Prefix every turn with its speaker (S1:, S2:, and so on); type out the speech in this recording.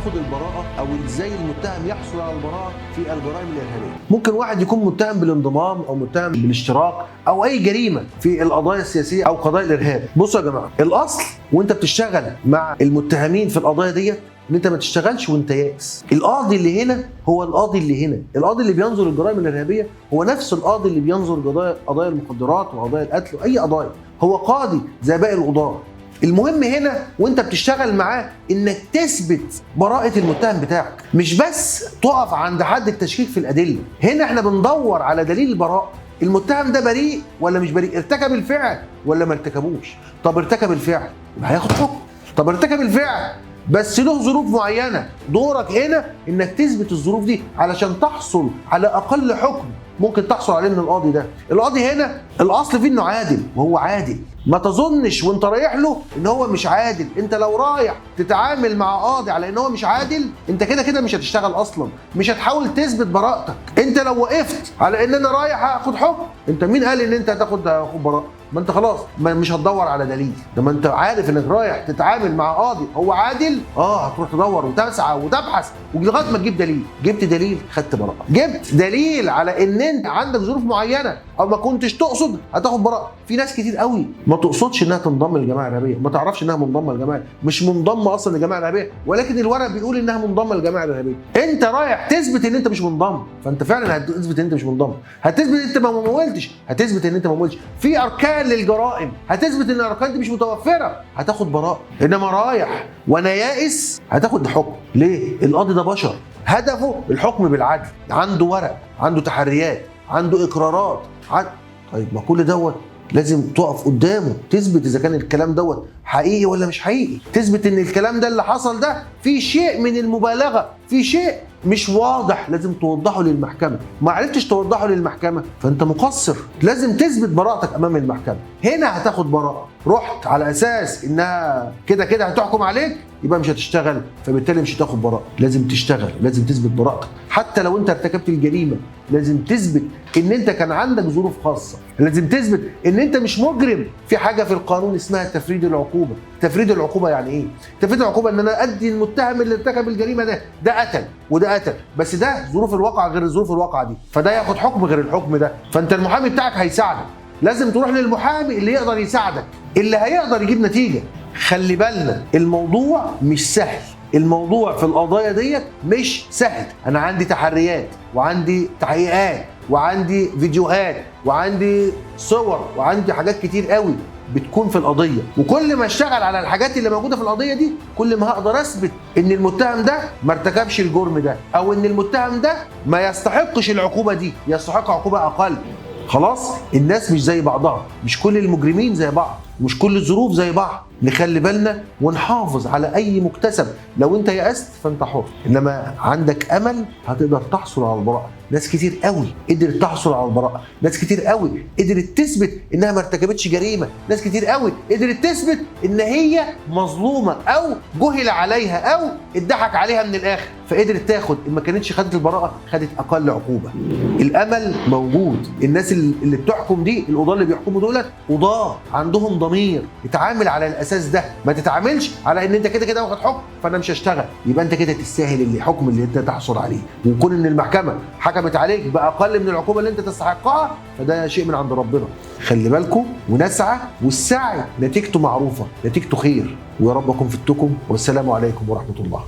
S1: اخد البراءة او ازاي المتهم يحصل على البراءة في الجرائم الارهابية. ممكن واحد يكون متهم بالانضمام او متهم بالاشتراك او اي جريمة في القضايا السياسية او قضايا الارهاب. بصوا يا جماعة، الاصل وانت بتشتغل مع المتهمين في القضايا ديت ان انت ما تشتغلش وانت يائس. القاضي اللي هنا هو القاضي اللي هنا، القاضي اللي بينظر الجرائم الارهابية هو نفس القاضي اللي بينظر قضايا المخدرات وقضايا القتل واي قضايا، هو قاضي زي باقي القضاة. المهم هنا وانت بتشتغل معاه انك تثبت براءة المتهم بتاعك، مش بس تقف عند حد التشكيك في الادلة. هنا احنا بندور على دليل البراءة، المتهم ده بريء ولا مش بريء، ارتكب الفعل ولا ما ارتكبوش. طب ارتكب الفعل يبقى هياخد حكم، طب ارتكب الفعل بس له ظروف معينة، دورك هنا انك تثبت الظروف دي علشان تحصل على اقل حكم ممكن تحصل عليه من القاضي ده. القاضي هنا الاصل فيه انه عادل، وهو عادل، ما تظنش وانت رايح له ان هو مش عادل. انت لو رايح تتعامل مع قاضي على ان هو مش عادل، انت كده كده مش هتشتغل اصلا، مش هتحاول تثبت براءتك. انت لو وقفت على ان انا رايح اخد حكم، انت مين قال ان انت هتاخد براءه؟ ما انت خلاص ما مش هتدور على دليل. ده ما انت عارف انك رايح تتعامل مع قاضي هو عادل، هتروح تدور وتسعى وتبحث ولغاية ما تجيب دليل. جبت دليل، خدت براءه. جبت دليل على ان انت عندك ظروف معينة او ما كنتش تقصد، هتاخد براءه. في ناس كتير قوي ما تقصدش انها تنضم للجماعة الارهابية، ما تعرفش انها منضمه للجماعة، مش منضمه اصلا للجماعة الارهابية، ولكن الورق بيقول انها منضمه للجماعة الارهابية. انت رايح تثبت ان انت مش منضم، فانت فعلا هتثبت ان انت مش منضم، هتثبت ان انت ما مولتش، هتثبت ان انت ما مولتش. في اركان للجرائم هتثبت ان الاركان دي مش متوفرة، هتاخد براءه. انما رايح وانا يائس، هتاخد حكم. ليه؟ القاضي ده بشر، هدفه الحكم بالعدل، عنده ورق، عنده تحريات، عنده اقرارات، طيب ما كل دوت لازم تقف قدامه تثبت اذا كان الكلام دوت حقيقي ولا مش حقيقي، تثبت ان الكلام ده اللي حصل ده في شيء من المبالغة، في شيء مش واضح، لازم توضحه للمحكمة. ما عرفتش توضحه للمحكمة فانت مقصر، لازم تثبت براءتك امام المحكمة. هنا هتاخد براءه. رحت على اساس انها كده كده هتحكم عليك، يبقى مش هتشتغل، فبالتالي مش هتاخد براءه. لازم تشتغل، لازم تثبت براءتك حتى لو انت ارتكبت الجريمة. لازم تثبت ان انت كان عندك ظروف خاصة، لازم تثبت ان انت مش مجرم. في حاجة في القانون اسمها تفريد العقوبة. تفريد العقوبة يعني ايه؟ تفريد العقوبة ان انا ادي المتهم اللي ارتكب الجريمة ده، ده قتل وده قتل، بس ده ظروف الواقعة غير ظروف الواقعة دي، فده ياخد حكم غير الحكم ده. فانت المحامي بتاعك هيساعدك، لازم تروح للمحامي اللي يقدر يساعدك، اللي هيقدر يجيب نتيجة. خلي بالنا الموضوع مش سهل، الموضوع في القضايا ديت مش سهل. انا عندي تحريات وعندي تحقيقات وعندي فيديوهات وعندي صور وعندي حاجات كتير قوي بتكون في القضية، وكل ما اشتغل على الحاجات اللي موجودة في القضية دي كل ما هقدر اثبت ان المتهم ده ما ارتكبش الجرم ده، او ان المتهم ده ما يستحقش العقوبة دي، يستحق عقوبه اقل. خلاص، الناس مش زي بعضها، مش كل المجرمين زي بعض، مش كل الظروف زي بعض. نخلي بالنا ونحافظ على اي مكتسب. لو انت يأست فانت حر، انما عندك امل هتقدر تحصل على البراءة. ناس كتير قوي قدرت تحصل على البراءة، ناس كتير قوي قدرت تثبت انها ما ارتكبتش جريمة، ناس كتير قوي قدرت تثبت ان هي مظلومة او جهل عليها او اتضحك عليها من الاخر، فقدرت تاخد، ما كانتش خدت البراءة خدت اقل عقوبة. الامل موجود. الناس اللي بتحكم دي، القضاة اللي بيحكموا دولت قضاة عندهم ضمير، اتعامل على الاساس ده، ما تتعاملش على ان انت كده كده واخد حكم فانا مش هشتغل، يبقى انت كده تستاهل الحكم اللي انت تحصل عليه. وكون ان المحكمة حكمت عليك باقل من العقوبة اللي انت تستحقها فده شيء من عند ربنا. خلي بالكم ونسعى، والسعي نتيجته معروفة، نتيجته خير. ويا رب اكون فدتكم، والسلام عليكم ورحمة الله.